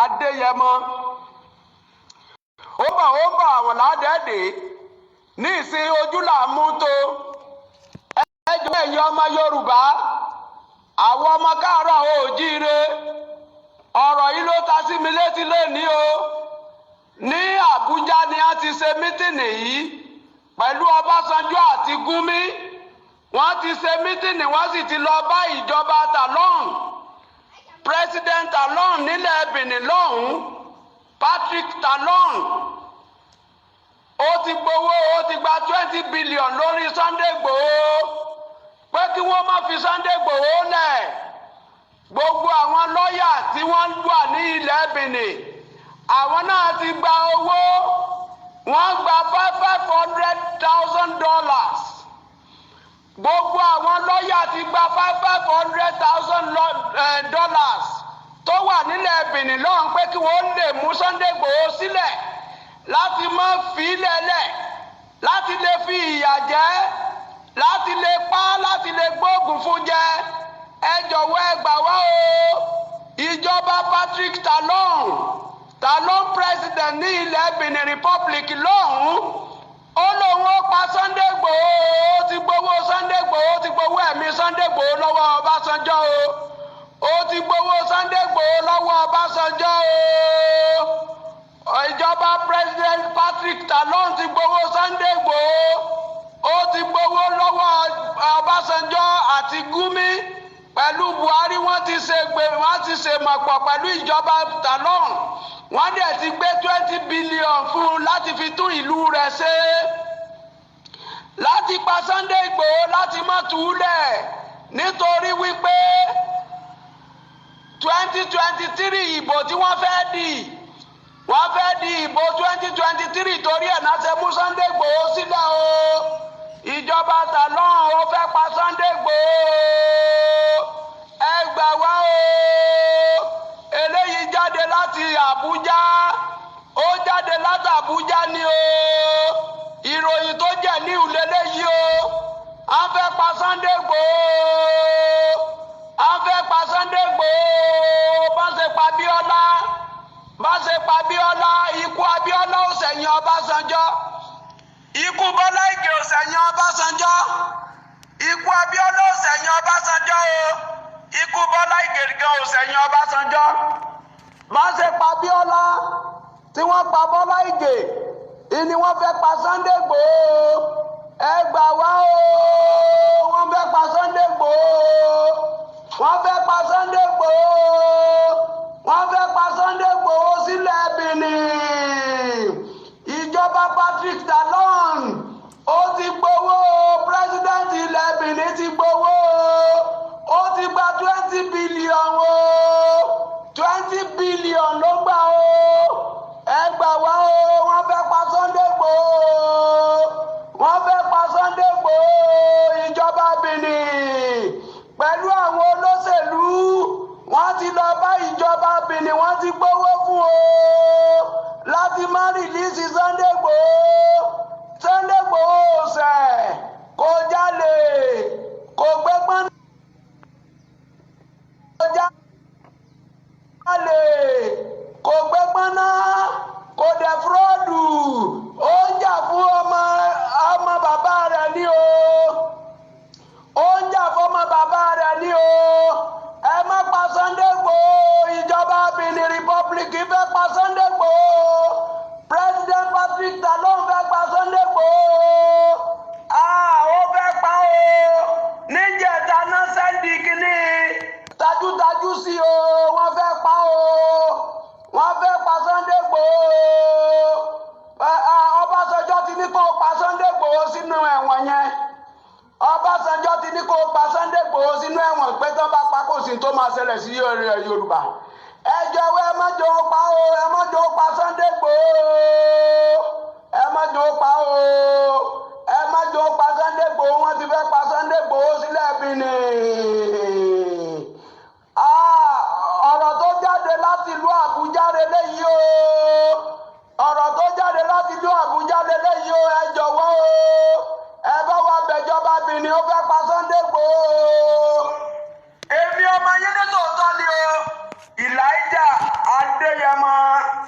Adéyẹmọ. Ó bọ̀, ó bọ̀, àwọn ládẹ́ẹ̀dẹ́ ní ìsìn ojú là ń mú tó. Ẹ jọ̀ọ́, ẹ̀yin ọmọ Yorùbá, àwọn ọmọ káàárọ̀ oòjíire, ọ̀rọ̀ yìí ló ta sí mi létí lónìí o. Ní Àbújá ni a ti ṣe meeting yìí pẹ̀lú Ọbásanjọ́ àti Gúnmi. Wọ́n ti ṣe meeting, wọ́n sì ti lọ bá ìjọba Talon, President Talon nílẹ̀ Benin lọ́hùn-ún, Patrick Talon. Ó ti gbowó, ó ti gba 20 billion lórí Sunday Igboho pé kí wọ́n má fi Sunday Igboho lẹ̀. Gbogbo àwọn lọ́ọ̀yà tí wọ́n wà ní ilẹ̀ Benin, àwọn náà ti gba owó. Wọ́n gba $500,000. Gbogbo àwọn lọ́ọ̀yà ti gba $500,000 tó wà nílẹ̀ Benin lọ́hùn pé kí wọ́n lè mú Sunday Igboho sílẹ̀, láti má fi lẹ́lẹ̀, láti lè fi ìyà jẹ, láti lè pa, láti lè gbóògùn fún jẹ. Ẹ jọ̀wọ́, ẹ gbà wá o. Ìjọba Patrick Talon, Talon president ní ilẹ̀ Benin Republic lọ́hùn-ún, ó lóun ó pa Sunday Igboho. Ó ti gbowó Sunday Igboho, ó ti gbowó ẹ̀mí Sunday Igboho lọ́wọ́ Ọbásanjọ́ o. Ó ti gbowó Sunday Igboho lọ́wọ́ Ọbásanjọ́ o. Ìjọba President Patrick Talon ti gbowó Sunday Igboho, ó ti gbowó lọ́wọ́ Ọbásanjọ́ àti Gumi pẹ̀lú Buhari. Wọ́n ti ṣe gbé, wọ́n ti ṣe mọ̀pọ̀ pẹ̀lú ìjọba Talon. Wọ́n dẹ̀ ti gbé 20 billion fún un láti fi tún ìlú rẹ̀ ṣe, láti pa Sunday Igboho, láti má tú u lẹ̀, nítorí wípé 2023 ìbò tí wọ́n fẹ́ dì, wọ́n fẹ́ di ìbò 2023. Torí ẹ̀ náà ṣe mú Sunday Igboho sílẹ̀ o. Ìjọba Talon, ó fẹ́ pa Sunday Igboho. Ẹ gbà wá o. Eléyìí jáde láti Àbújá, ó jáde láti Àbújá ni o. Ìròyìn tó jẹ́ ní ìlélẹ́yìí o. A fẹ́ pa Sunday Igboho, a fẹ́ pa Sunday Igboho. Bá ṣe pa Bíọ́lá, bá ṣe pa Bíọ́lá, ikú Abíọ́lá ò ṣẹ̀yìn Ọbásanjọ́, ikú Bọ́lá Ìgè ò ṣẹ̀yìn Ọbásanjọ́, ikú Abíọ́lá ò ṣẹ̀yìn Ọbásanjọ́ o, ikú Bọ́lá Ìgè gan ò ṣẹ̀yìn Ọbásanjọ́. Bá ṣe pa Bíọ́lá, tí wọ́n pa Bọ́lá Ìgè, ìní wọ́n fẹ́ pa Sunday Igboho. Ẹ gbà wá o. Wọ́n fẹ́ pa Sunday Igboho, wọ́n fẹ́ pa Sunday Igboho, wọ́n fẹ́ pa Sunday Igboho sílẹ̀ Benin. Ìjọba Patrick Talon, ó ti gbowó. President ilẹ̀ Benin ti gbowó, ó ti gba 20 billion o. 20 billion ló gbà o. Ẹ gbà wá o. Wọ́n fẹ́ pa Sunday Igboho, wọ́n fẹ́ pa Sunday Igboho. Ìjọba Benin pẹ̀lú àwọn olóṣèlú, wọ́n ti lọ bá ìjọba Benin, wọ́n ti gbowó fún o láti má release Sunday Igboho. Sunday Igboho ṣẹ̀, kò jalè, kò gbẹ́gbọ́n, kò jalè, kò gbẹ́gbọ́n náà, kò dẹ̀ fraud. Ó ń jà fún ọmọ bàbá rẹ̀ ní o. Ó ń jà fún ọmọ bàbá rẹ̀ ní o. Ẹ má pa Sunday Igboho. Ìjọba Benin Republic fẹ́ pa Sunday Igboho. President Patrick Talon fẹ́ pa Sunday Igboho. Ah, ó fẹ́ pa o. Níjẹta náà send kínní tajútajú sí o. Wọ́n fẹ́ pa o, wọ́n fẹ́ pa Sunday Igboho. Ọbásanjọ́ ti ní kó pa Sunday Igboho sínú ẹ̀wọ̀n yẹn. Ọbásanjọ́ ti ní kó pa Sunday Igboho sínú ẹ̀wọ̀n, pé tán bá pa, kò sí tó máa ṣẹlẹ̀ sí Yorùbá. Ẹ jọ̀wọ́, ẹ má jọ pa o. Ẹ má jọ pa Sunday Igboho. Ẹ má jọ pa o. Ẹ má jọ pa Sunday Igboho. Wọ́n ti fẹ́ pa Sunday Igboho sílẹ̀ Benin. Ọ̀rọ̀ tó jáde láti ìlú Àbújá lélẹ́yìí o. Ọ̀rọ̀ tó jáde láti ìlú Àbújá lélẹ́yìí o. Ẹ jọ̀wọ́ o, ẹ bá wa bẹ̀jọba Benin, ó fẹ́ pa Sunday Igboho. Èmi ọmọ yín ní tòótọ́ ni o, Elijah. Adéyẹmọ.